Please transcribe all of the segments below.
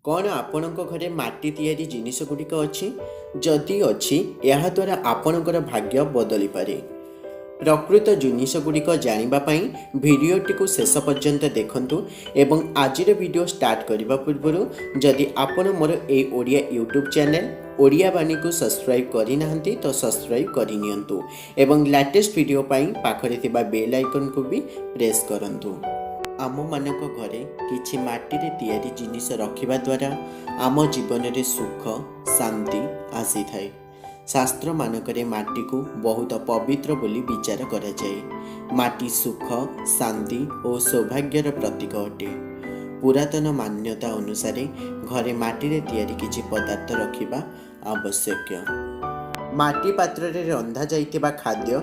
କ'ଣ ଆପଣଙ୍କ ଘରେ ମାଟି ତିଆରି ଜିନିଷ ଗୁଡ଼ିକ ଅଛି? ଯଦି ଅଛି, ଏହାଦ୍ୱାରା ଆପଣଙ୍କର ଭାଗ୍ୟ ବଦଳିପାରେ। ପ୍ରକୃତ ଜିନିଷ ଗୁଡ଼ିକ ଜାଣିବା ପାଇଁ ଭିଡ଼ିଓଟିକୁ ଶେଷ ପର୍ଯ୍ୟନ୍ତ ଦେଖନ୍ତୁ ଏବଂ ଆଜିର ଭିଡ଼ିଓ ଷ୍ଟାର୍ଟ କରିବା ପୂର୍ବରୁ ଯଦି ଆପଣ ମୋର ଏଇ ଓଡ଼ିଆ ୟୁଟ୍ୟୁବ୍ ଚ୍ୟାନେଲ୍ ଓଡ଼ିଆ ବାଣୀକୁ ସବସ୍କ୍ରାଇବ୍ କରିନାହାନ୍ତି, ତ ସବସ୍କ୍ରାଇବ୍ କରିନିଅନ୍ତୁ ଏବଂ ଲାଟେଷ୍ଟ ଭିଡ଼ିଓ ପାଇଁ ପାଖରେ ଥିବା ବେଲ୍ ଆଇକନ୍କୁ ବି ପ୍ରେସ୍ କରନ୍ତୁ। ଆମମାନଙ୍କ ଘରେ କିଛି ମାଟିରେ ତିଆରି ଜିନିଷ ରଖିବା ଦ୍ୱାରା ଆମ ଜୀବନରେ ସୁଖ ଶାନ୍ତି ଆସିଥାଏ। ଶାସ୍ତ୍ରମାନଙ୍କରେ ମାଟିକୁ ବହୁତ ପବିତ୍ର ବୋଲି ବିଚାର କରାଯାଏ। ମାଟି ସୁଖ, ଶାନ୍ତି ଓ ସୌଭାଗ୍ୟର ପ୍ରତୀକ ଅଟେ। ପୁରାତନ ମାନ୍ୟତା ଅନୁସାରେ ଘରେ ମାଟିରେ ତିଆରି କିଛି ପଦାର୍ଥ ରଖିବା ଆବଶ୍ୟକ। ମାଟି ପାତ୍ରରେ ରନ୍ଧା ଯାଇଥିବା ଖାଦ୍ୟ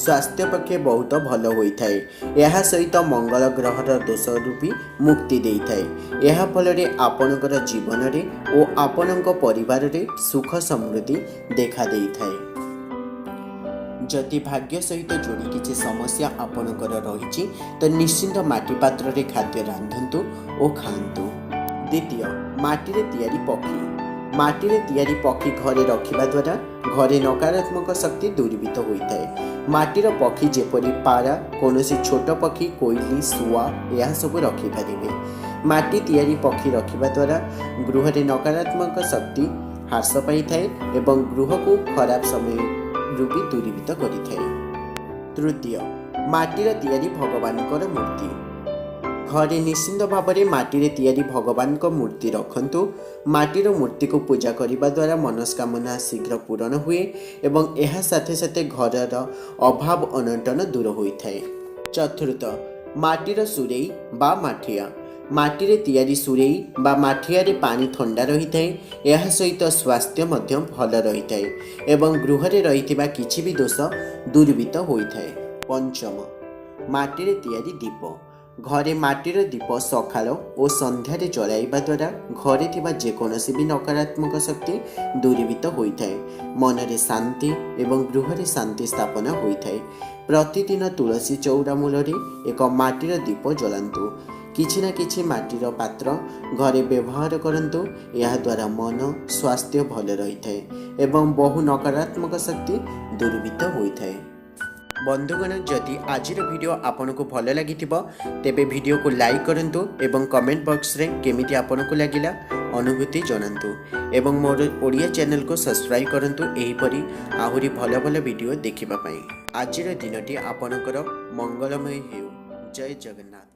ସ୍ୱାସ୍ଥ୍ୟ ପକ୍ଷେ ବହୁତ ଭଲ ହୋଇଥାଏ। ଏହା ସହିତ ମଙ୍ଗଳ ଗ୍ରହର ଦୋଷରୁ ବି ମୁକ୍ତି ଦେଇଥାଏ। ଏହା ଫଳରେ ଆପଣଙ୍କର ଜୀବନରେ ଓ ଆପଣଙ୍କ ପରିବାରରେ ସୁଖ ସମୃଦ୍ଧି ଦେଖା ଦେଇଥାଏ। ଯଦି ଭାଗ୍ୟ ସହିତ ଯୋଡ଼ି କିଛି ସମସ୍ୟା ଆପଣଙ୍କର ରହିଛି, ତ ନିଶ୍ଚିନ୍ତ ମାଟି ପାତ୍ରରେ ଖାଦ୍ୟ ରାନ୍ଧନ୍ତୁ ଓ ଖାଆନ୍ତୁ। ଦ୍ୱିତୀୟ, ମାଟିରେ ତିଆରି ପକ୍ଷୀ। ମାଟିରେ ତିଆରି ପକ୍ଷୀ ଘରେ ରଖିବା ଦ୍ୱାରା ଘରେ ନକାରାତ୍ମକ ଶକ୍ତି ଦୂରୀଭୂତ ହୋଇଥାଏ। ମାଟିର ପକ୍ଷୀ ଯେପରି ପାରା, କୌଣସି ଛୋଟ ପକ୍ଷୀ, କୋଇଲି, ଶୁଆ, ଏହା ସବୁ ରଖିପାରିବେ। ମାଟି ତିଆରି ପକ୍ଷୀ ରଖିବା ଦ୍ୱାରା ଗୃହରେ ନକାରାତ୍ମକ ଶକ୍ତି ହ୍ରାସ ପାଇଥାଏ ଏବଂ ଗୃହକୁ ଖରାପ ସମୟରୁ ବି ଦୂରୀଭୂତ କରିଥାଏ। ତୃତୀୟ, ମାଟିର ତିଆରି ଭଗବାନଙ୍କର ମୂର୍ତ୍ତି। ଘରେ ନିଶ୍ଚିନ୍ତ ଭାବରେ ମାଟିରେ ତିଆରି ଭଗବାନଙ୍କ ମୂର୍ତ୍ତି ରଖନ୍ତୁ। ମାଟିର ମୂର୍ତ୍ତିକୁ ପୂଜା କରିବା ଦ୍ୱାରା ମନସ୍କାମନା ଶୀଘ୍ର ପୂରଣ ହୁଏ ଏବଂ ଏହା ସାଥେ ସାଥେ ଘରର ଅଭାବ ଅନଟନ ଦୂର ହୋଇଥାଏ। ଚତୁର୍ଥ, ମାଟିର ସୁରେଇ ବା ମାଠିଆ। ମାଟିରେ ତିଆରି ସୁରେଇ ବା ମାଠିଆରେ ପାଣି ଥଣ୍ଡା ରହିଥାଏ। ଏହା ସହିତ ସ୍ୱାସ୍ଥ୍ୟ ମଧ୍ୟ ଭଲ ରହିଥାଏ ଏବଂ ଗୃହରେ ରହିଥିବା କିଛି ବି ଦୋଷ ଦୂରୀଭୂତ ହୋଇଥାଏ। ପଞ୍ଚମ, ମାଟିରେ ତିଆରି ଦୀପ। ଘରେ ମାଟିର ଦୀପ ସକାଳ ଓ ସନ୍ଧ୍ୟାରେ ଜଳାଇବା ଦ୍ୱାରା ଘରେ ଥିବା ଯେକୌଣସି ବି ନକାରାତ୍ମକ ଶକ୍ତି ଦୂରୀଭୂତ ହୋଇଥାଏ। ମନରେ ଶାନ୍ତି ଏବଂ ଗୃହରେ ଶାନ୍ତି ସ୍ଥାପନ ହୋଇଥାଏ। ପ୍ରତିଦିନ ତୁଳସୀ ଚଉରା ମୂଳରେ ଏକ ମାଟିର ଦୀପ ଜଳାନ୍ତୁ। କିଛି ନା କିଛି ମାଟିର ପାତ୍ର ଘରେ ବ୍ୟବହାର କରନ୍ତୁ। ଏହାଦ୍ୱାରା ମନ ସ୍ୱାସ୍ଥ୍ୟ ଭଲ ରହିଥାଏ ଏବଂ ବହୁ ନକାରାତ୍ମକ ଶକ୍ତି ଦୂରୀଭୂତ ହୋଇଥାଏ। ବନ୍ଧୁଗଣ, ଯଦି ଆଜିର ଭିଡ଼ିଓ ଆପଣଙ୍କୁ ଭଲ ଲାଗିଥିବ, ତେବେ ଭିଡ଼ିଓକୁ ଲାଇକ୍ କରନ୍ତୁ ଏବଂ କମେଣ୍ଟ ବକ୍ସରେ କେମିତି ଆପଣଙ୍କୁ ଲାଗିଲା ଅନୁଭୂତି ଜଣାନ୍ତୁ ଏବଂ ମୋର ଓଡ଼ିଆ ଚ୍ୟାନେଲକୁ ସବସ୍କ୍ରାଇବ୍ କରନ୍ତୁ ଏହିପରି ଆହୁରି ଭଲ ଭଲ ଭିଡ଼ିଓ ଦେଖିବା ପାଇଁ। ଆଜିର ଦିନଟି ଆପଣଙ୍କର ମଙ୍ଗଳମୟ ହେଉ। ଜୟ ଜଗନ୍ନାଥ।